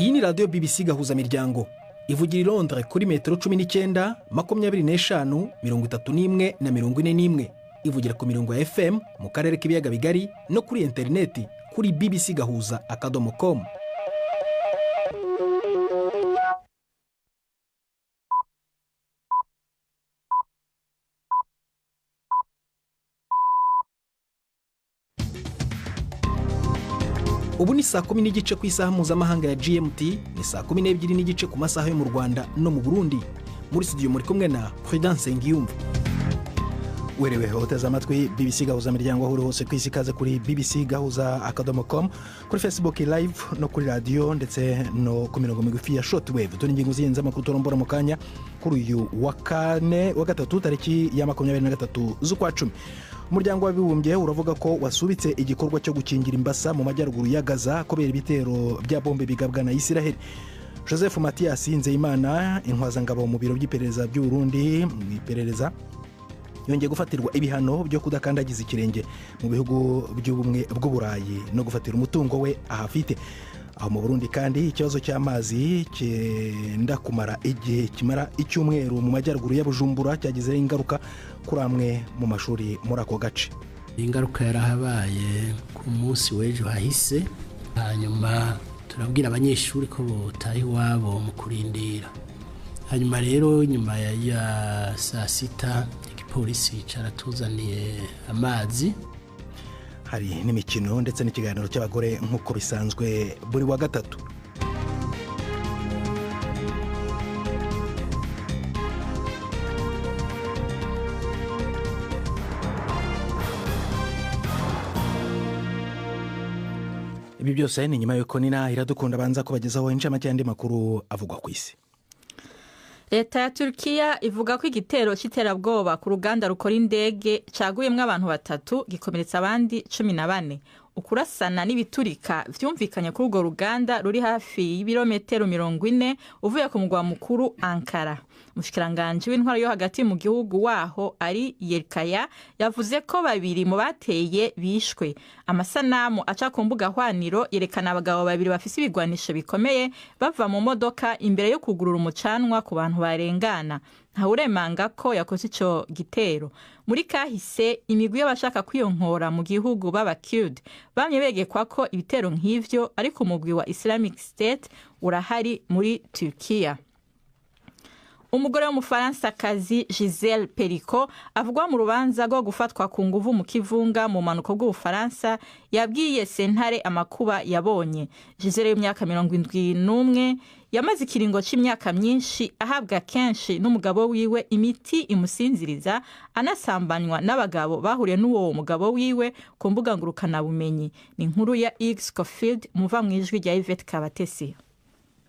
Iyi ni radiyo BBC Gahuzamiryango, ivugira i Londres kuri metero 19, 25, 31 na 41. Ivugira ku mirongo ya FM mu karere k'ibiyaga bigari no kuri interineti kuri bbcgahuza.com. Ubu ni saa 10:30 ku isaha mpuzamahanga ya GMT, ni saa 12:30 ku masaha yo mu Rwanda no mu Burundi. Muri studio muri kumwe na Prudence Ngiyumva. Werewe uteze amatwi BBC Gahuza Miryango aho uri hose ku isi, ikaze kuri bbcgahuza.com, kuri Facebook Live no kuri radiyo ndetse no ku mirongo migufi ya shortwave. Turi ingingo z'ingenzi amakuru turombora mu kanya kuri uyu wa kane, wa gatatu, tariki ya 23 z'ukwa cumi. Umuryango w'Abibumbye uravuga ko wasubitse igikorwa cyo gukingira imbasa mu majyaruguru ya Gaza kubera ibitero bya bombe bigabwa na Isiraheli. Joseph Mathias Nzeyimana, intwazangabo mu biro by'iperereza by'u Burundi mu iperereza, yongeye gufatirwa ibihano byo kudakandagiza ikirenge mu bihugu by'Ubumwe bw'Uburayi no gufatira umutungo we ahafite. Aho mu Burundi kandi, ikibazo cy'amazi cyenda kumara igihe kimara icyumweru mu majyaruguru ya Bujumbura cyagizeho ingaruka kuri amwe mu mashuri muri ako gace. Ingaruka yarahabaye ku munsi w'ejo hahise, hanyuma turabwira abanyeshuri ko botaha iwabo mu kurindira. Hanyuma rero nyuma ya saa sita igipolisi caratuzaniye amazi. Hari n'imikino ndetse n'ikiganiro cy'abagore nk'uko bisanzwe buri wa gatatu. Ibi byose ni nyuma y'uko Nina Iradukunda abanza kubagezaho incamake y'andi makuru avugwa ku isi. Leta ya Turkiya ivuga ko igitero cy'iterabwoba ku ruganda rukora indege caguyemwo abantu batatu, gikomeretsa abandi 14. Ukurasana n'ibiturika vyumvikanye kuri urwo ruganda ruri hafi y'ibirometero 40 uvuye ku mugwa mukuru Ankara. Umushikiranganji w'intwaro yo hagati mu gihugu waho ari Yerkaya yavuze ko babiri mu bateye bishwe. Amasanamu aca ku mbuga hwaniro yerekana abagabo babiri bafise ibigwanisho bikomeye bava mu modoka imbere yo kugurura umucanwa ku bantu barengana. Ntawuremanga ko yakoze ico gitero. Muri kahise, imigwi y'abashaka kwiyonkora mu gihugu b'aba Kurd bamye begekwa ko ibitero nk'ivyo, ariko umugwi wa Islamic State urahari muri Turkiya. Umugore w'Umufaransakazi Gisèle Pelicot avugwa mu rubanza rwo gufatwa ku nguvu mu kivunga mu bumanuko bw'Ubufaransa yabwiye sentare amakuba yabonye. Gisèle w'imyaka 71 yamaze ikiringo c'imyaka myinshi ahabwa kenshi n'umugabo wiwe imiti imusinziriza, anasambanywa n'abagabo bahuriye n'uwo mugabo wiwe ku mbuga ngurukanabumenyi. Ni inkuru ya X Scofield muva mu ijwi rya Yvette Kabatesi.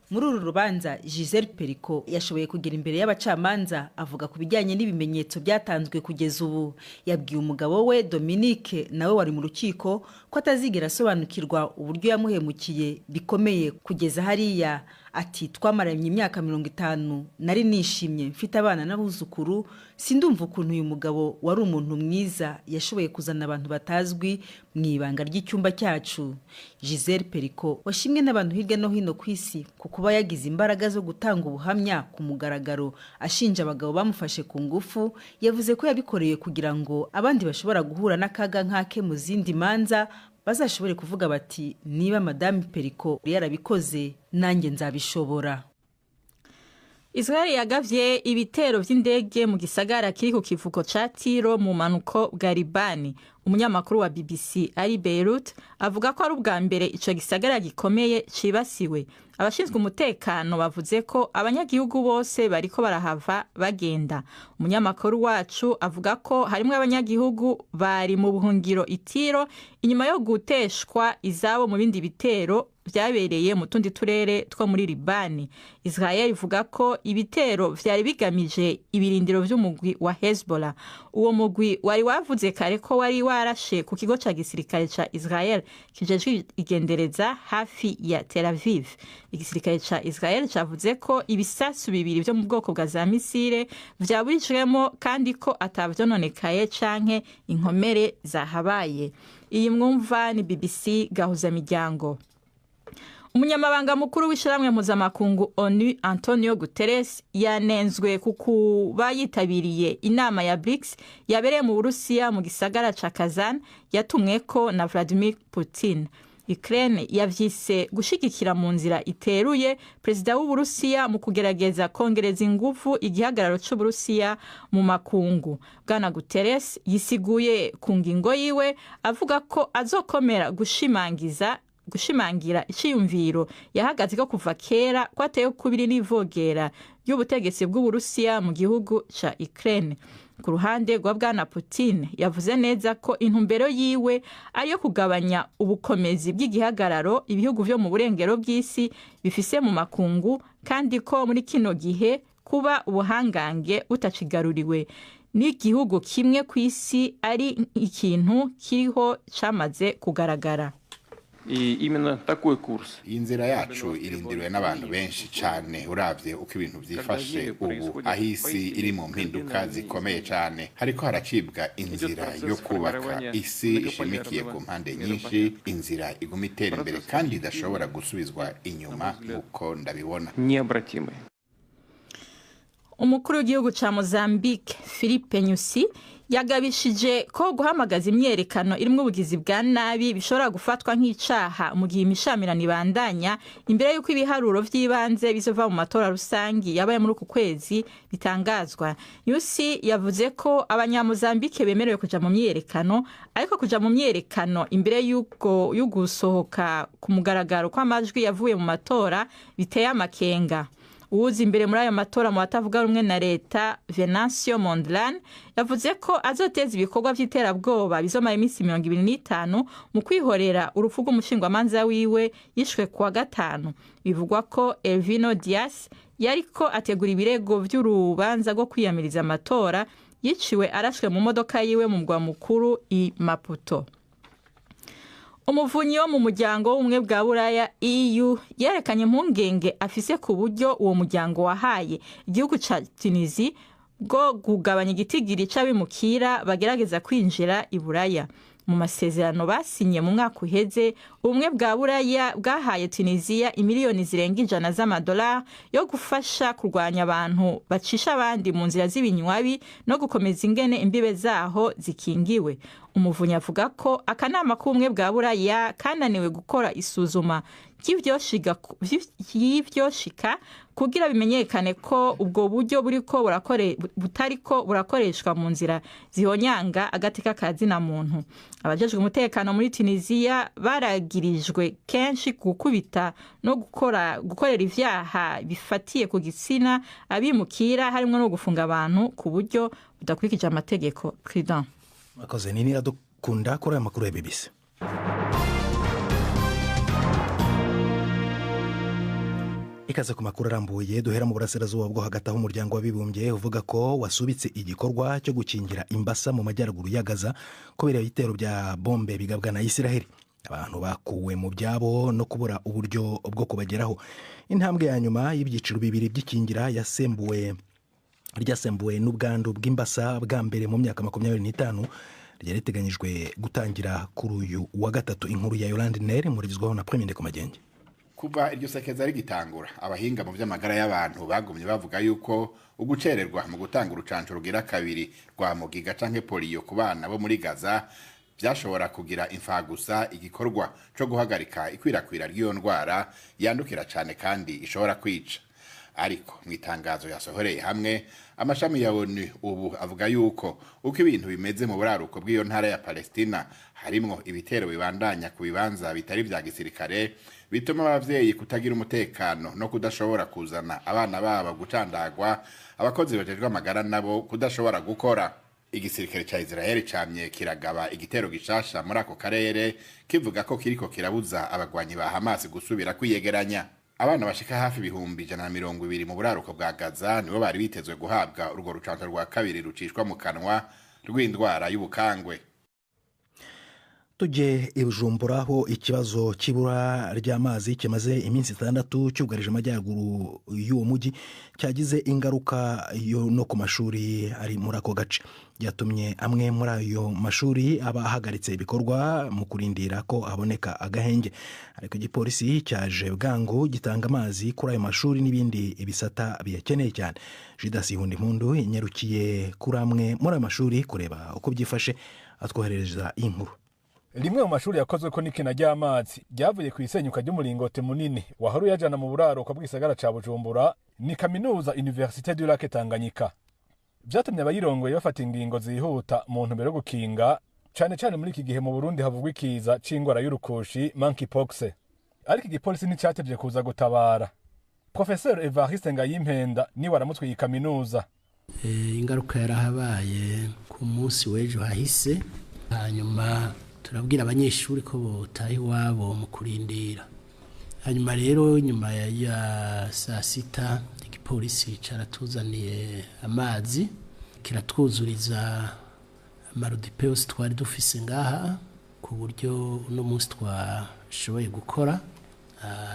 Muri uru rubanza, Gisèle Pelicot yashoboye kugera imbere y'abacamanza, avuga ku bijyanye n'ibimenyetso byatanzwe kugeza ubu. Yabwiye umugabo we Dominique, nawe wari mu rukiko, ko atazigera asobanukirwa uburyo yamuhemukiye bikomeye kugeza hariya. Ati: "Twamaranye imyaka 50, nari nishimye, mfite abana n'abuzukuru. Sindumva ukuntu uyu mugabo wari umuntu mwiza yashoboye kuzana abantu batazwi mu ibanga ry'icyumba cyacu." Gisèle Pelicot washimwe n'abantu hirya no hino ku isi ku kuba yagize imbaraga zo gutanga ubuhamya ku mugaragaro ashinja abagabo bamufashe ku ngufu, yavuze ko yabikoreye kugira ngo abandi bashobora guhura n'akaga nk'ake mu zindi manza bazashobore kuvuga bati: "Niba Madame Pelicot yarabikoze, nanjye nzabishobora." Israel yagavye ibitero vy'indege mu gisagara kiri ku kivuko ca Tiro mu manuko bwa Libani. Umunyamakuru wa BBC ari Beirut avuga ko ari ubwa mbere ico gisagara gikomeye cibasiwe. Abashinzwe umutekano bavuze ko abanyagihugu bose bariko barahava bagenda. Umunyamakuru wacu avuga ko harimwo abanyagihugu bari mu buhungiro i Tiro inyuma yo guteshwa izabo mu bindi bitero vyabereye mu tundi turere two muri Libani. Israel ivuga ko ibitero vyari bigamije ibirindiro vy'umugwi wa Hezbollah. Uwo mugwi wari wavuze kare ko wari warashe ku kigo ca gisirikare ca Israel kijejwe igendereza hafi ya Tel Aviv. Igisirikare ca Israel cavuze ko ibisasu bibiri vyo mu bwoko bwa za misile vyaburijwemo kandi ko atavyononekaye canke inkomere zahabaye. Iyi mwumva ni BBC Gahuzamiryango. Umunyamabanga mukuru w'ishyirahamwe mpuzamakungu ONU, Antonio Guterres, yanenzwe ku kuba yitabiriye inama ya BRICS yabereye mu Burusiya mu gisagara ca Kazan, yatumweko na Vladimir Putin. Ukraine yavyise gushigikira mu nzira iteruye perezida w'Uburusiya mu kugerageza kongereza ingufu igihagararo c'Uburusiya mu makungu. Bwana Guterres yisiguye ku ngingo yiwe avuga ko azokomera gushimangira iciyumviro yahagaze ko kuva kera ko ateye ukubiri n'ivogera ry'ubutegetsi bw'Uburusiya mu gihugu ca Ukraine. Ku ruhande rwa Bwana Putin, yavuze neza ko intumbero yiwe ari iyo kugabanya ubukomezi bw'igihagararo ibihugu vyo mu burengero bw'isi bifise mu makungu, kandi ko muri kino gihe kuba ubuhangange butacigaruriwe n'igihugu kimwe ku isi ari ikintu kiriho camaze kugaragara. И именно такой курс. Iyi nzira yacu irindiriwe n'abantu benshi cyane. Uravye uko ibintu vyifashe ubu, aho isi iri mu mpinduka zikomeye cyane, hariko haracibwa inzira yo kubaka isi ishimikiye ku mpande nyinshi, inzira iguma itera imbere kandi idashobora gusubizwa inyuma, nk'uko ndabibona. Необратимый. Umukuru w'igihugu ca Mozambique, Philippe Nyusi, yagabishije ko guhamagaza imyerekano irimwo ubugizi bwa nabi bishobora gufatwa nk'icaha mu gihe imishamirano ibandanya imbere y'uko ibiharuro vy'ibanze bizova mu matora rusangi yabaye muri uku kwezi bitangazwa. Nyusi yavuze ko Abanyamozambike bemerewe kuja mu myerekano, ariko kuja mu myerekano imbere y'uko y'ugusohoka ku mugaragaro kw'amajwi yavuye mu matora biteye amakenga. Uwuza imbere muri ayo matora mu batavuga rumwe na leta, Venancio Mondlane, yavuze ko azoteza ibikorwa vy'iterabwoba bizomara iminsi 25 mu kwihorera urupfu rw'umushingwamanza wiwe yishwe kuwa gatanu. Bivugwa ko Elvino Dias yariko ategura ibirego vy'urubanza rwo kwiyamiriza amatora yiciwe arashwe mu modoka yiwe mu mugwa mukuru i Maputo. Umuvunyi wo mu muryango w'Ubumwe bwa Buraya, EU, yerekanye impungenge afise ku buryo uwo muryango wahaye igihugu ca Tunisie bwo kugabanya igitigiri c'abimukira bagerageza kwinjira i Buraya. Mu masezerano basinye mu mwaka uheze, Ubumwe bwa Buraya bwahaye Tunisia imiliyoni zirenga 100 z'amadolari yo gufasha kurwanya abantu bacisha abandi mu nzira z'ibinywabi no gukomeza ingene imbibe zaho zikingiwe. Umuvunyi avuga ko akanama k'Ubumwe bwa Buraya kananiwe gukora isuzuma ry'ivyoshika kugira bimenyekane ko ubwo buryo buriko butariko burakoreshwa mu nzira zihonyanga agateka ka zina muntu. Abajejwe umutekano muri Tunisia baragirijwe kenshi gukubita no gukorera ivyaha bifatiye ku gitsina abimukira, harimwo no gufunga abantu ku buryo budakurikije amategeko. Prudent. Mwakoze nini iradukunda kuri aya makuru ya BBC. Ikaze ku makuru arambuye. Duhera mu Burasirazuba bwo Hagati, aho Umuryango w'Abibumbye uvuga ko wasubitse igikorwa cyo gukingira imbasa mu majyaruguru ya Gaza kubera ibitero bya bombe bigabwa na Isiraheli, abantu bakuwe mu byabo no kubura uburyo bwo kubageraho. Intambwe ya nyuma y'ibyiciro bibiri by'ikingira yasembuwe ryasembuwe n'ubwandu bw'imbasa bwa mbere mu myaka 25 ryari riteganyijwe gutangira kuri uyu wa gatatu. Inkuru ya Yolande Nere murigizwaho na Premier Kumagenge. Kuva iryo sekeza rigitangura, abahinga mu by'amagara y'abantu bagumye bavuga yuko ugucererwa mu gutanga urucanco rugira kabiri rwa mugiga canke poliyo ku bana bo muri Gaza byashobora kugira imfagusa igikorwa co guhagarika ikwirakwira ry'iyo ndwara yandukira cane kandi ishobora kwica. Ariko mu itangazo yasohoreye hamwe amashami ya ONU, ubu avuga yuko uko ibintu bimeze mu buraruko bw'iyo ntara ya Palestina, harimwo ibitero bibandanya ku bibanza bitari vya gisirikare, bituma abavyeyi kutagira umutekano no kudashobora kuzana abana babo gucandagwa, abakozi bajejwe amagara nabo kudashobora gukora. Igisirikare ca Israel camye kiragaba igitero gishasha muri ako karere, kivuga ko kiriko kirabuza abagwanyi ba Hamas gusubira kwiyegeranya. Abana bashika hafi 120,000 mu buraruko bwa Gaza nibo bari bitezwe guhabwa urwo rucanco rwa kabiri rucishwa mu kanwa rw'indwara y'ubukangwe. Tujye i Bujumbura, aho ikibazo cy'ibura ry'amazi kimaze iminsi 6 cyugarije amajyaruguru y'uwo mujyi cyagize ingaruka yo no ku mashuri ari muri ako gace. Byatumye amwe muri ayo mashuri aba ahagaritse ibikorwa mu kurindira ko haboneka agahenge, ariko igipolisi cyaje bwangu gitanga amazi kuri ayo mashuri n'ibindi bisata biyakeneye cyane. Judas Ihundimpundu yanyarukiye kuri amwe muri ayo mashuri kureba uko byifashe, atwoherereza inkuru. Rimwe mu mashuri yakozwe ko n'ikena ry'amazi ryavuye ku isenyuka ry'umuringoti munini wahora uyajana mu buraruko bw'isagara ca Bujumbura ni kaminuza Université du Lac Tanganyika. Vyatumye abayirongoye bafata ingingo zihuta mu ntumbero yo gukinga, cane cane muri iki gihe mu Burundi havugwa ikiza c'ingwara y'urukoshi, monkeypox. Ariko igipolisi nticatevye kuza gutabara. Professeur Evariste Ngayimpenda niwe aramutwe iyi kaminuza. Ingaruka yarahabaye ku munsi w'ejo hahise, hanyuma turabwira abanyeshuri ko botaha iwabo mu kurindira. Hanyuma rero nyuma ya saa 6 igipolisi caratuzaniye amazi, kiratwuzuriza amarudipe yose twari dufise ngaha, ku buryo uno munsi twashoboye gukora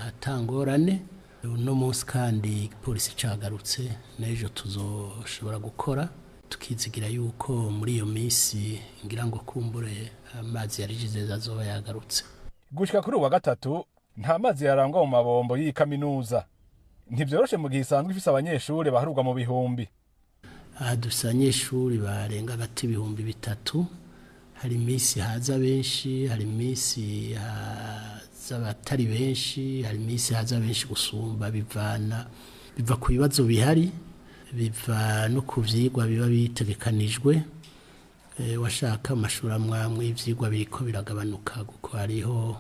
atangorane. Uno munsi kandi igipolisi cagarutse, n'ejo tuzoshobora gukora, tukizigira yuko muri iyo minsi ngira ngo kumbure amazi yarijize azoba yagarutse. Gushika kuri uwa gatatu nta mazi yarangwa mu mabombo y'iyi kaminuza. Ntivyoroshe mu gihe isanzwe ifise abanyeshuri baharurwa mu bihumbi. Aha dufise abanyeshuri barenga hagati 3000. Hari iminsi haza benshi, hari iminsi haza abatari benshi, hari iminsi haza benshi gusumba, bivana biva ku bibazo bihari, biva no ku vyigwa biba bitegekanijwe. Washaka amashuri amwe ivyigwa biriko biragabanuka kuko hariho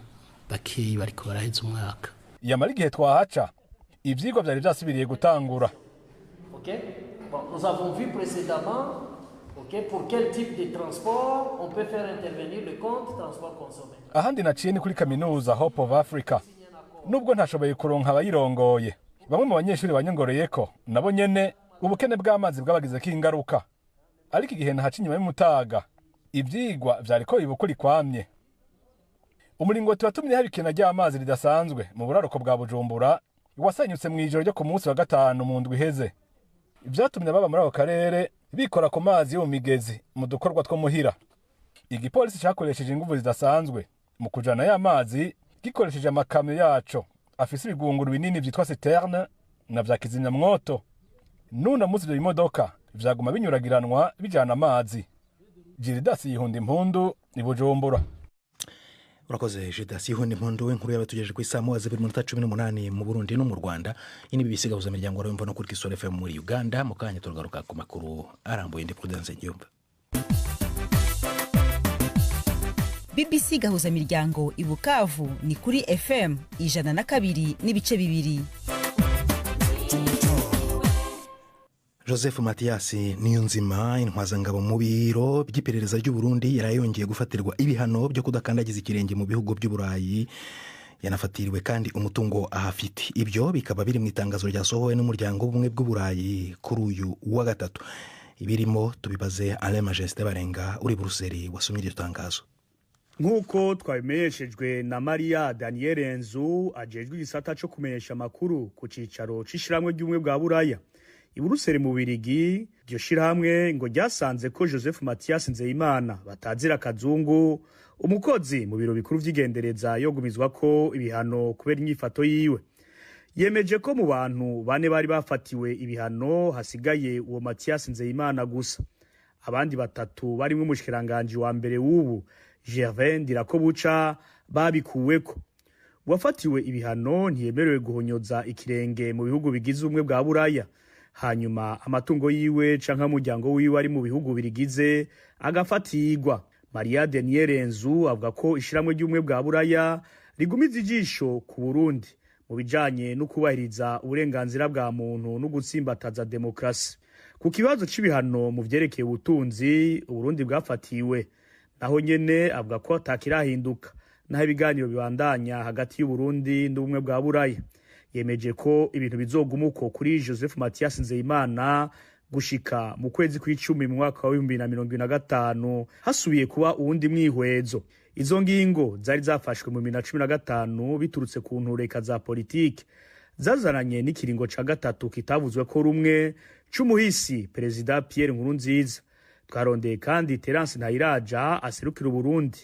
bakeyi bariko baraheza umwaka. Yamara igihe twahaca ivyigwa vyari vyasubiriye gutangura. Ok, bon, nous avons vu précédemment, ok, pour quel type de transport on peut faire intervenir le compte transport consommé. Ahandi naciye ni kuri kaminuza Hope of Africa. Nubwo ntashoboye kuronka abayirongoye, bamwe mu banyeshuri banyongoreyeko nabo nyene ubukene bw'amazi bwabagizeko ingaruka. Ariko igihe nahaca inyuma y'umutaga ivyigwa vyariko bibukuri kwamye. Umuringoti watumye haba ikena ry'amazi ridasanzwe mu buraruko bwa Bujumbura wasenyutse mw'ijoro ryo ku munsi wa gatanu mu ndwi iheze. Ivyatumye baba muri ako karere bikora ku mazi yo mu migezi mu dukorwa two muhira. Igipolisi cakoresheje inguvu zidasanzwe mu kujana ya mazi, gikoresheje amakamyo yaco afise ibigunguru binini vyitwa citerne na vya kizimyamwoto. Nuna munsi ivyo bimodoka vyaguma binyuragiranwa bijana amazi. Gildas Yihundimpundu i Bujumbura. Urakoze Judas Yihundimpundu. Inkuru y'abatugejeje ku isaha 2:18 mu Burundi no mu Rwanda. Iyi ni BBC Gahuza Miryango, urumva no kuri Kisoro FM muri Uganda. Mu kanya turagaruka ku makuru arambuye. Ndi Prudence Ngiyumva. BBC Gahuza Miryango i Bukavu ni kuri FM 102.2. Joseph Mathias Niyonzima, intwazangabo mu biro by'iperereza ry'u Burundi, yaraye yongeye gufatirwa ibihano byo kudakandagiza ikirenge mu bihugu by'Uburayi. Yanafatiriwe kandi umutungo ahafite. Ibyo bikaba biri mu itangazo ryasohowe n'umuryango w'ubumwe bw'Uburayi kuri uyu wa gatatu. Ibirimo tubibaze Alain Majesté Barenga uri Buruseli wasomye iryo tangazo. Nk'uko twabimenyeshejwe na Maria Daniel Nzu ajejwe igisata co kumenyesha amakuru ku cicaro c'ishirahamwe ry'ubumwe bwa Buraya i Buruseli mu Birigi, iryo shirahamwe ngo ryasanze ko Joseph Mathias Nzeyimana batazira akazungu, umukozi mu biro bikuru vy'igendereza yogumizwa ko ibihano kubera inyifato yiwe. Yemeje ko mu bantu bane bari bafatiwe ibihano hasigaye uwo Mathias Nzeyimana gusa. Abandi batatu barimwe umushikiranganji wa mbere w'ubu Gervais Ndirakobuca babikuweko. Uwafatiwe ibihano ntiyemerewe guhonyoza ikirenge mu bihugu bigize ubumwe bwa Buraya. Hanyuma amatungo yiwe canke umuryango wiwe ari mu bihugu birigize agafatirwa. Maria Daniel Nzu avuga ko ishiramwe ry'ubumwe bwa Buraya rigumiza ijisho ku Burundi mu bijanye no kubahiriza uburenganzira bwa muntu no gutsimbataza demokrasi. Ku kibazo c'ibihano mu vyerekeye ubutunzi Uburundi bwafatiwe, naho nyene avuga ko atakirahinduka naho ibiganiro bibandanya hagati y'Uburundi n'ubumwe bwa Buraya. Yemeje ko ibintu bizoguma uko kuri Joseph Mathias Nzeyimana Gushika mu kwezi kw'icumi mu mwaka wa 2025 hasubiye kuba uwundi mwihwezo. Izo ngingo zari zafashwe mu 2015 biturutse ku ntureka za politike zazananye n'ikiringo ca gatatu kitavuzwe ko rumwe c'umuhisi Perezida Pierre Nkurunziza. Twarondeye kandi Terence Ntayiraja aserukira Uburundi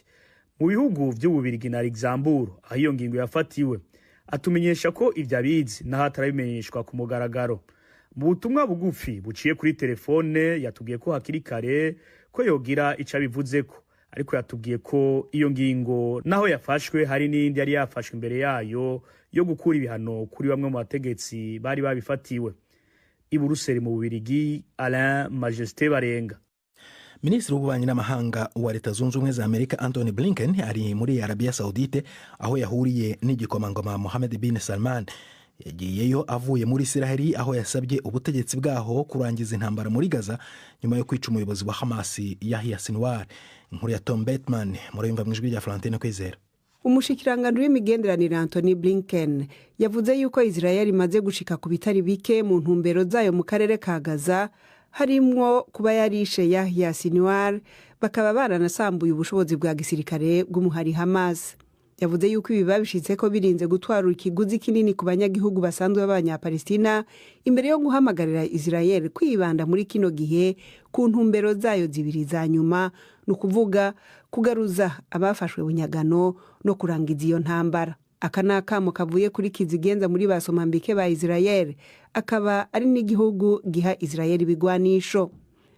mu bihugu vy'Ububirigi na Luxembourg aho iyo ngingo yafatiwe, atumenyesha ko ivyo abizi naho atarabimenyeshwa ku mugaragaro. Mu butumwa bugufi buciye kuri telefone yatubwiye ko hakiri kare ko yogira ico abivuzeko, ariko yatubwiye ko iyo ngingo naho yafashwe hari n'iyindi yari yafashwe imbere yayo yo gukura ibihano kuri bamwe mu bategetsi bari babifatiwe. I Buruseli mu Bubirigi, Alain Majesté Barenga. Minisitiri w'ububanyi n'amahanga wa Leta Zunze Ubumwe za Amerika Antony Blinken ari muri Arabiya Saudite aho yahuriye n'igikomangoma Mohammed bin Salman. Yagiyeyo avuye muri Isiraheli aho yasabye ubutegetsi bwaho kurangiza intambara muri Gaza nyuma yo kwica umuyobozi wa Hamasi Yahya Sinwar. Inkuru ya Tom Bateman murayumva mu ijwi rya Florentine Kwizera. Umushikiranganji w'imigenderanire Antony Blinken yavuze yuko Israel imaze gushika ku bitari bike mu ntumbero zayo mu karere ka Gaza, harimwo kuba yarishe Yahya Sinwar, bakaba baranasambuye ubushobozi bwa gisirikare bw'umuhari Hamas. Yavuze yuko ibi babishitse ko birinze gutwara ikiguzi kinini ku banyagihugu basanzwe b'Abanyapalestina, imbere yo guhamagarira Israel kwibanda muri kino gihe ku ntumbero zayo zibiri za nyuma, ni ukuvuga kugaruza abafashwe bunyagano no kurangiza iyo ntambara. Aka ni akamo kavuye kuri kizigenza muri ba Somambike ba Israel, akaba ari n'igihugu giha Israel ibigwanisho.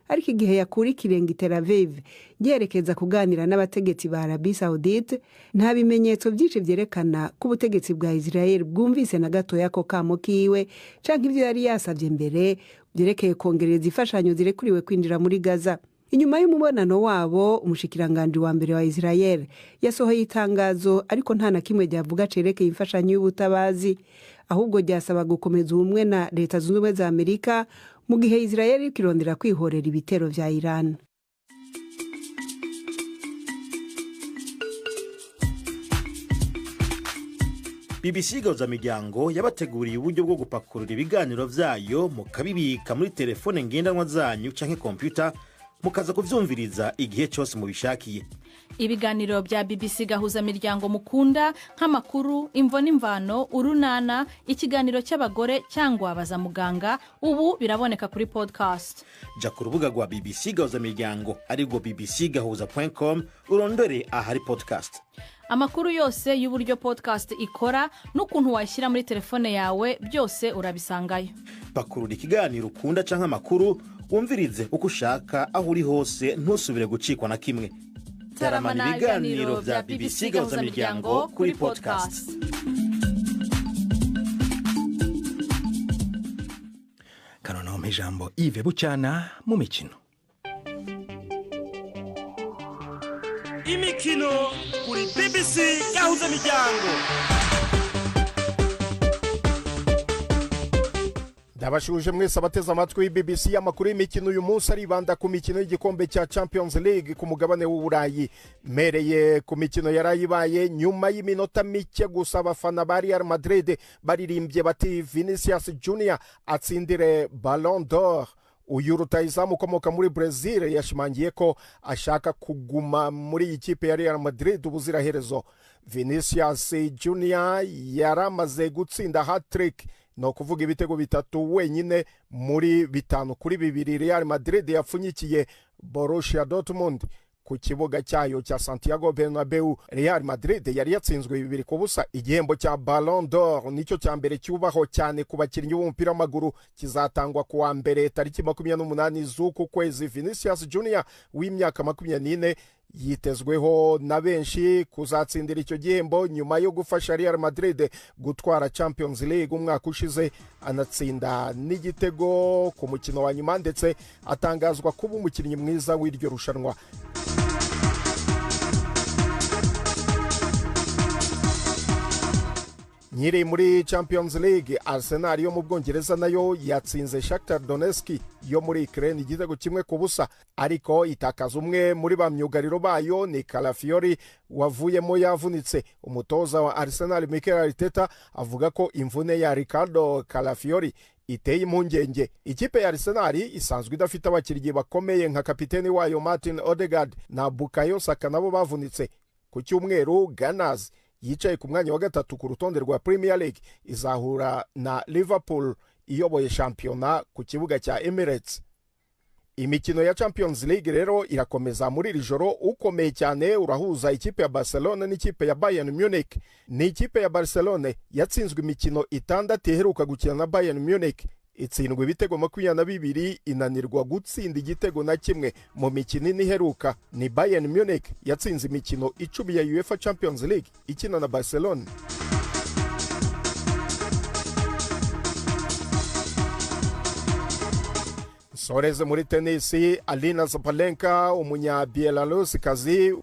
Ariko igihe yakura ikirenge Tel Aviv yerekeza kuganira n'abategetsi ba Arabie Saoudite, nta bimenyetso byinshi vyerekana ko ubutegetsi bwa Israel bwumvise na gatoya ko kamo kiwe canke ivyo yari yasavye mbere vyerekeye kongereza imfashanyo zirekuriwe kwinjira muri Gaza. Inyuma y'umubonano wabo, umushikiranganji wa mbere wa Israel yasohoye itangazo, ariko nta na kimwe ryavuga cerekeye imfashanyo y'ubutabazi, ahubwo ryasaba gukomeza ubumwe na Leta Zunze Ubumwe za Amerika mu gihe Israel iriko irondera kwihorera ibitero vya Iran. BBC Gahuzamiryango yabateguriye uburyo bwo gupakurura ibiganiro vyayo mukabibika muri telefone ngendanwa zanyu canke kompyuta, mukaza kuvyumviriza igihe cyose mubishakiye. Ibiganiro bya BBC Gahuzamiryango mukunda nk'amakuru, imvo n'imvano, urunana, ikiganiro cy'abagore cyangwa baza muganga, ubu biraboneka kuri podcast. Ja ku rubuga rwa BBC Gahuzamiryango arirwo bbcgahuza.com urondore ahari podcast. Amakuru yose y'uburyo podcast ikora n'ukuntu wayishyira muri telefone yawe byose urabisangayo. Pakurura ikiganiro ukunda canke amakuru wumvirize uko ushaka aho uri hose, ntusubire gucikwa na kimwe. Taramana ibiganiro vya BBC Gahuzamiryango kuri podcast. Kanono ijambo Yves Bucyana mu mikino. Imikino kuri BBC Gahuzamiryango. Ndabashuje mwese abateze amatwi BBC amakuru y'imikino uyu munsi aribanda ku mikino y'igikombe cya Champions League ku mugabane w'Uburayi. Mereye ku mikino yarayibaye nyuma y'iminota mike gusa abafana ba Real Madrid baririmbye bati Vinicius Junior atsindire Ballon d'Or. Uyu rutahizamu ukomoka muri Brazil yashimangiye ko ashaka kuguma muri iyi kipe ya Real Madrid ubuziraherezo. Vinicius Junior yaramaze gutsinda hat-trick, no kuvuga ibitego bitatu wenyine muri 5-2 Real Madrid yapfunyikiye Borussia Dortmund ku kibuga cyayo cya Santiago Bernabeu. Real Madrid yari yatsinzwe 2-0. Igihembo cya Ballon d'Or nicyo cya mbere cyubaho cyane ku bakinnyi b'umupira w'amaguru, kizatangwa ku wa mbere tariki 28 z'uku kwezi. Vinicius Junior w'imyaka 24 yitezweho na benshi kuzatsindira icyo gihembo nyuma yo gufasha Real Madrid gutwara Champions League umwaka ushize, anatsinda n'igitego ku mukino wa nyuma ndetse atangazwa kuba umukinnyi mwiza w'iryo rushanwa. Nyiri muri Champions League, Arsenal yo mu Bwongereza nayo yatsinze Shakhtar Donetsk yo muri Ukraine igitego 1-0, ariko itakaza umwe muri ba myugariro bayo ni Calafiori wavuyemo yavunitse. Umutoza wa Arsenal Mikel Arteta avuga ko imvune ya Ricardo Calafiori Iteye impungenge. Ikipe ya Arsenal isanzwe idafite abakinnyi bakomeye nka kapiteni wayo Martin Odegaard na Bukayo Saka, nabo bavunitse. Ku cyumweru, Gunners yicaye ku mwanya wa 3 ku rutonde rwa Premier League izahura na Liverpool iyoboye shampiyona ku kibuga cya Emirates. Imikino ya Champions League rero irakomeza muri iri joro. Ukomeye cyane urahuza ikipe ya Barcelona n'ikipe ya Bayern Munich. Ni ikipe ya Barcelona yatsinzwe imikino 6 iheruka gukina na Bayern Munich, itsindwa ibitego 22, inanirwa gutsinda igitego na kimwe mu mikino ine iheruka. Ni Bayern Munich yatsinze imikino 10 ya UEFA Champions League ikina na Barcelona. Soreze muri tenisi, Alina Sabalenka, umunya-Belarusi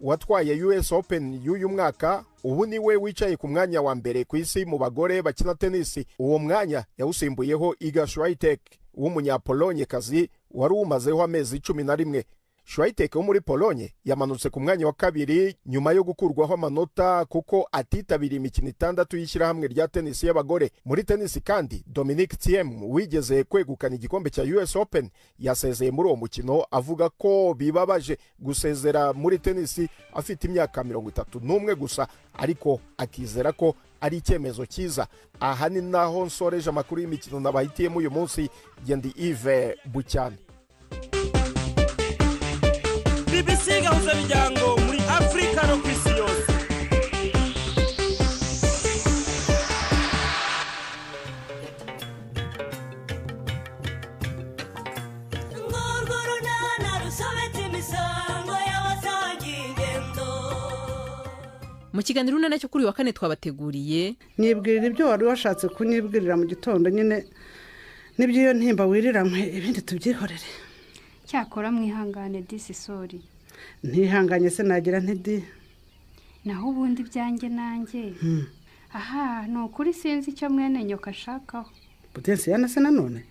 watwaye US Open y'uyu mwaka, ubu niwe wicaye ku mwanya wa mbere ku isi mu bagore bakina tenisi. Uwo mwanya yawusimbuyeho Iga Swiatek w'umunya-Polonyekazi wari umazeho amezi 11. Swiatek wo muri Polonye yamanutse ku mwanya wa 2 nyuma yo gukurwaho amanota kuko atitabiriye imikino 6 y'ishyirahamwe rya tenisi y'abagore. Muri tenisi kandi, Dominic Thiem wigeze kwegukana igikombe cya US Open yasezeye muri uwo mukino, avuga ko bibabaje gusezera muri tenisi afite imyaka 31 gusa, ariko akizera ko ari icyemezo cyiza. Aha ni naho nsoreje amakuru y'imikino nabahitiyemo uyu munsi. Gendi Yves Bucyane. BBC Gahuzamiryango muri Afrika no ku isi yose. Mu kiganiro Urunana cyo kuri wa kane twabateguriye: Nibwirira ibyo wari washatse kunyibwirira mu gitondo nyine, n'iby'iyo ntimba wiriramwe, ibindi tubyihorere. Cyakora mwihangane disi sori. Ntihanganye se nagira ntidi. Naho ubundi ibyanjye nanjye. Aha ni ukuri sinzi icyo mwene nyoka ashakaho. Potensi yana se nanone?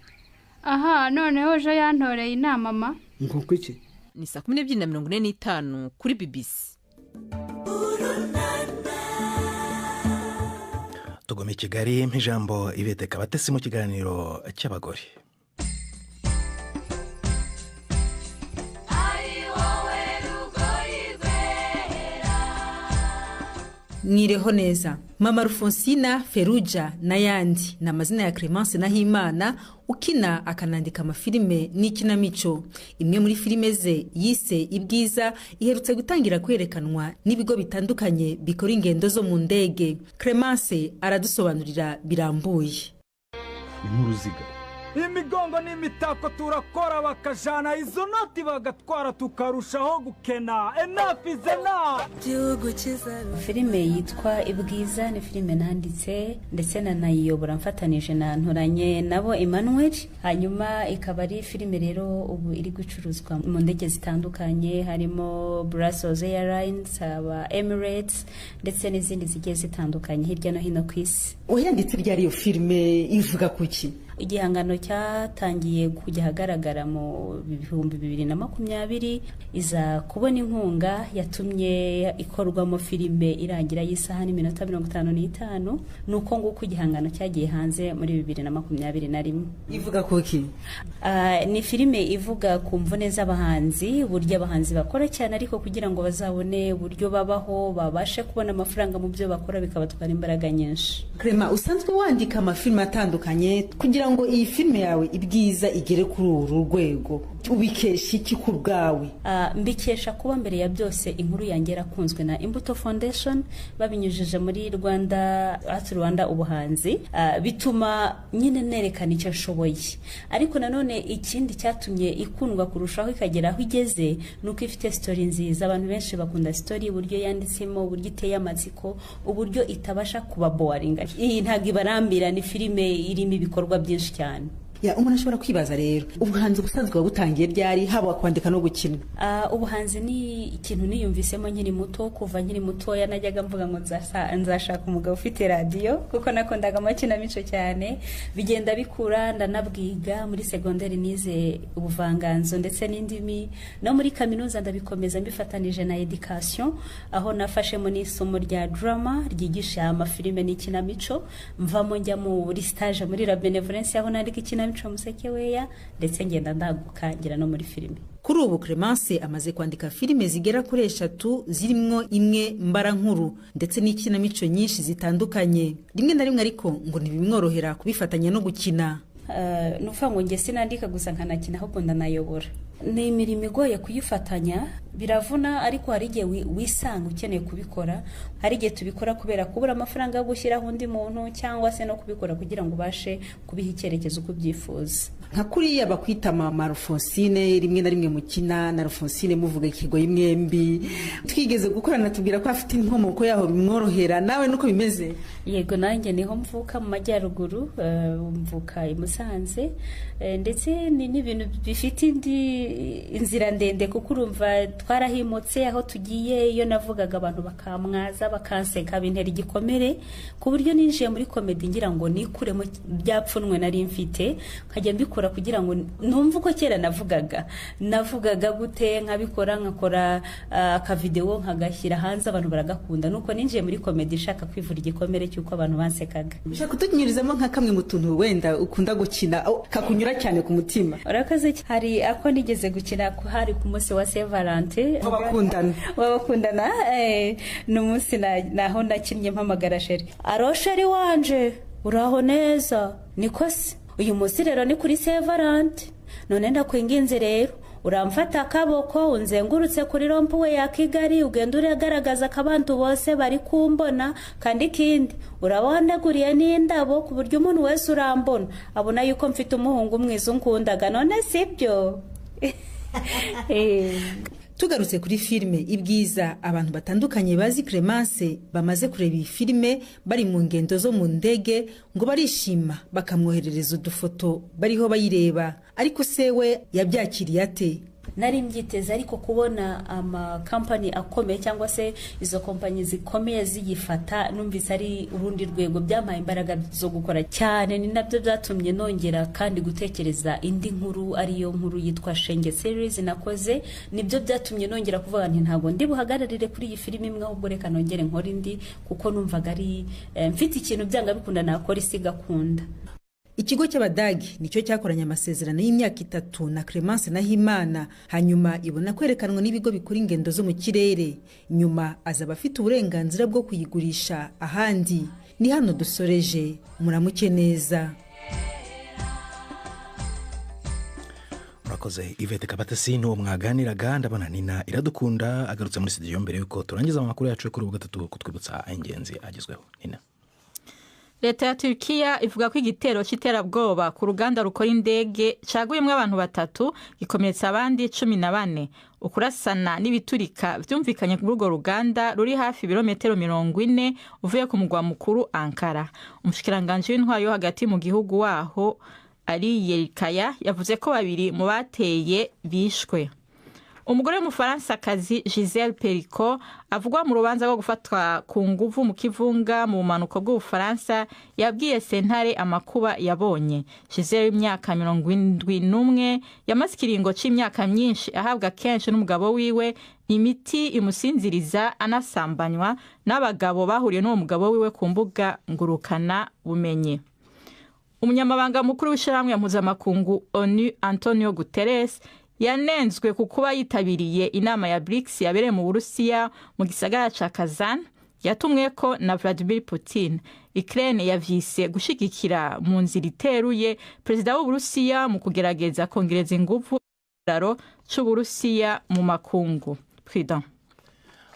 Aha noneho ejo yantoreye inama ma. Ngo iki? Ni saa 12:45 kuri BBC. Tugome i Kigali, ijambo Yvette Kabatesi mu kiganiro cy'abagore. Mwireho neza. Mama Rufonsina, Feruja n'ayandi ni amazina ya Clemence Nahimana ukina akanandika amafilime n'ikinamico. Imwe muri filime ze yise Ibwiza iherutse gutangira kwerekanwa n'ibigo bitandukanye bikora ingendo zo mu ndege. Clemence aradusobanurira birambuye. Ni nk'uruziga. Imigongo n'imitako turakora bakajana izo noti bagatwara tukarushaho gukena. Enough is enough. Filime yitwa Ibwiza ni filime nanditse ndetse nanayiyobora mfatanije na Nturanye nabo Emmanuel. Hanyuma ikaba ari filime rero ubu iri gucuruzwa mu ndege zitandukanye, harimo Brussels Airlines, aba Emirates ndetse n'izindi zigiye zitandukanye hirya no hino ku isi. Wayanditse ryari iyo filime, ivuga kuki? Igihangano cyatangiye kujya ahagaragara mu 2020, iza kubona inkunga yatumye ikorwamo filime irangira y'isaha n'iminota 55. Nuko nguko igihangano cyagiye hanze muri 2021. Ivuga kuki? Ni filime ivuga ku mvune z'abahanzi, uburyo abahanzi bakora cyane ariko kugira ngo bazabone uburyo babaho, babashe kubona amafaranga mu byo bakora bikabatwara imbaraga nyinshi. Clement, usanzwe wandika amafilime atandukanye, kugira ngo iyi filime yawe Ibwiza igere kuri uru rwego ubikesha iki ku bwawe? Mbikesha kuba mbere ya byose inkuru yanjye yarakunzwe na Imbuto Foundation babinyujije muri Rwanda Art Rwanda ubuhanzi, bituma nyine nerekana icyo nshoboye. Ariko nanone ikindi cyatumye ikundwa kurushaho ikagera aho igeze nuko ifite story nziza. Abantu benshi bakunda story, uburyo yanditsemo, uburyo iteye amatsiko, uburyo itabasha kubaboringa. Iyi ntabwo ibarambira, ni filime irimo ibikorwa byinshi cyane. Ya, umuntu ashobora kwibaza rero, ubuhanzi ubusanzwe wabutangiye ryari, haba kwandika no gukina? Ubuhanzi ni ikintu niyumvisemo nkiri muto. Kuva nkiri mutoya najyaga mvuga ngo nzashaka umugabo ufite radiyo, kuko nakundaga amakinamico cyane. Bigenda bikura, ndanabwiga. Muri segonderi nize ubuvanganzo ndetse n'indimi, no muri kaminuza ndabikomeza mbifatanije na education, aho nafashemo n'isomo rya drama ryigisha amafilime n'ikinamico. Mvamo njya muri stage muri La Benevolence, aho nandika ikinamico Musekeweya, ndetse ngenda ndaguka ngera no muri filime. Kuri ubu Clemence amaze kwandika filime zigera kuri eshatu, zirimo imwe mbarankuru, ndetse n'ikinamico nyinshi zitandukanye. Rimwe na rimwe ariko ngo ntibimworohera kubifatanya no gukina. Ni ukuvuga ngo njye sinandika gusa nkanakina, ahubwo ndanayobora. Ni imirimo igoye kuyifatanya, biravuna, ariko hari igihe wisanga ukeneye kubikora. Hari igihe tubikora kubera kubura amafaranga yo gushyiraho undi muntu, cyangwa se no kubikora kugira ngo ubashe kubiha icyerekezo uko ubyifuza. Nka kuriya bakwita mama Rufonsine, rimwe na rimwe mukina na Rufonsine muvuga ikigoyi mwembi. Twigeze gukorana, tubwira ko afite inkomoko yaho bimworohera. Nawe nuko bimeze? Yego, nanjye niho mvuka, mu majyaruguru, mvuka i Musanze, ndetse ni n'ibintu bifite indi inzira ndende, kuko urumva twarahimutse. Aho tugiye, iyo navugaga abantu bakamwaza, bakanseka, bintera igikomere, ku buryo ninjiye muri comedy ngira ngo nikuremo byapfunwe nari mfite, nkajya mbikora kugira ngo numve uko kera navugaga gute, nkabikora, nkakora akavidewo nkagashyira hanze, abantu baragakunda. Nuko ninjiye muri comedy nshaka kwivura igikomere cy'uko abantu bansekaga. Ushaka kutunyurizamo nka kamwe mu tuntu wenda ukunda gukina kakunyura cyane ku mutima? Urakoze. Hari ako nigeze gukina, hari ku munsi wa Saint Valentin w'abakundana. W'abakundana, ni umunsi naho nakinnye mpamagara chéri: "Allô chéri wanje, uraho neza? Niko se, uyu munsi rero ni kuri Saint Valentin, none ndakwinginze rero uramfata akaboko, unzengurutse kuri rond-point ya Kigali, ugenda uragaragaza ko abantu bose bari kumbona. Kandi ikindi, uraba wandaguriye n'indabo, ku buryo umuntu wese urambona abona yuko mfite umuhungu mwiza unkundaga. None sibyo?" Tugarutse kuri filime Ibwiza, abantu batandukanye bazi Clemence bamaze kureba iyi filime bari mu ngendo zo mu ndege ngo barishima, bakamwoherereza udufoto bariho bayireba. Ariko se we yabyakiriye ate? Nari mbyiteze, ariko kubona amakampani akomeye cyangwa se izo kompanyi zikomeye ziyifata, numvise ari urundi rwego. Byampaye imbaraga zo gukora cyane. Ni nabyo byatumye nongera kandi gutekereza indi nkuru, ariyo nkuru yitwa Shenge series nakoze. Nibyo byatumye nongera kuvuga nti ntabwo ndi buhagararire kuri iyi filimi imwe, ahubwo reka nongere nkore indi, kuko numvaga ari mfite ikintu byanga bikunda nakora isi igakunda. Ikigo cy'Abadagi nicyo cyakoranye amasezerano y'imyaka 3 na Clemence Nahimana, hanyuma ibona kwerekanwa n'ibigo bikora ingendo zo mu kirere. Nyuma azaba afite uburenganzira bwo kuyigurisha ahandi. Ni hano dusoreje, muramuke neza. Urakoze, Yvette Kabatesi, n'uwo mwaganiraga. Ndabona Nina Iradukunda agarutse muri studio mbere yuko turangiza amakuru yacu kuri ubu gatatu, kutwibutsa ingenzi agezweho. Nina. Leta ya Turkiya ivuga ko igitero cy'iterabwoba ku ruganda rukora indege caguyemwo abantu batatu, gikomeretsa abandi 14. Ukurasana n'ibiturika vyumvikanye kuri urwo ruganda ruri hafi ibirometero 40 uvuye ku mugwa mukuru Ankara. Umushikiranganji w'intwaro yo hagati mu gihugu waho, Ali Yerlikaya, yavuze ko babiri mu bateye bishwe. Umugore w'Umufaransakazi Gisèle Pelicot avugwa mu rubanza rwo gufatwa ku nguvu mu kivunga mu bumanuko bw'Ubufaransa yabwiye sentare amakuba yabonye. Gisèle w'imyaka 71 yamaze ikiringo c'imyaka myinshi ahabwa kenshi n'umugabo wiwe imiti imusinziriza, anasambanywa n'abagabo bahuriye n'uwo mugabo wiwe ku mbuga ngurukana bumenyi. Umunyamabanga mukuru w'ishyirahamwe mpuzamakungu ONU, Antonio Guterres, yanenzwe ku kuba yitabiriye inama ya BRICS yabereye mu Burusiya mu gisagara ca Kazan, yatumwe ko na Vladimir Putin. Ukraine yavyise gushigikira mu nzira iteruye perezida w'Uburusiya mu kugerageza kongereza inguvu c'Uburusiya mu makungu. Prudent.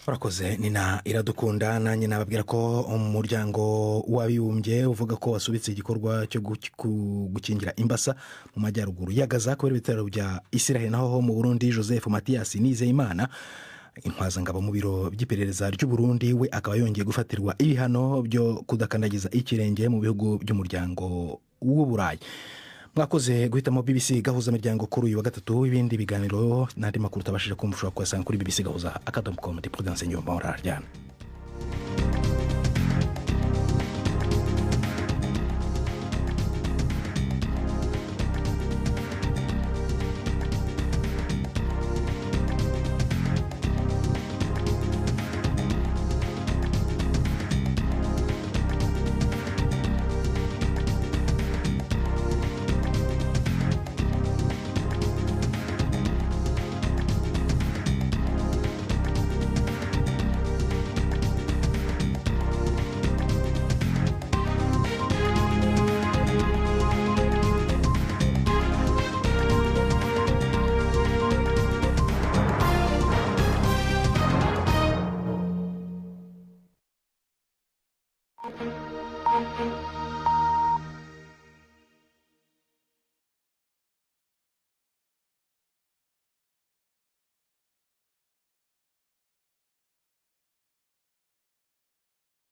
Urakoze, Nina Iradukunda. Nanjye nababwira ko Umuryango w'Abibumbye uvuga ko wasubitse igikorwa cyo gukingira imbasa mu majyaruguru ya Gaza kubera ibitero bya Israel. Naho mu Burundi, Joseph Mathias Nizeyimana, intwazangabo mu biro by'iperereza ry'u Burundi, we akaba yongeye gufatirwa ibihano byo kudakandagiza ikirenge mu bihugu by'Umuryango w'Uburayi. Mwakoze guhitamo BBC Gahuza Miryango kuri uyu wa gatatu. Ibindi biganiro n'andi makuru utabashije kumva ushobora kuyasanga kuri bbcgahuza.com. Ndi Prudence Nyumba, uraryana. Thank you.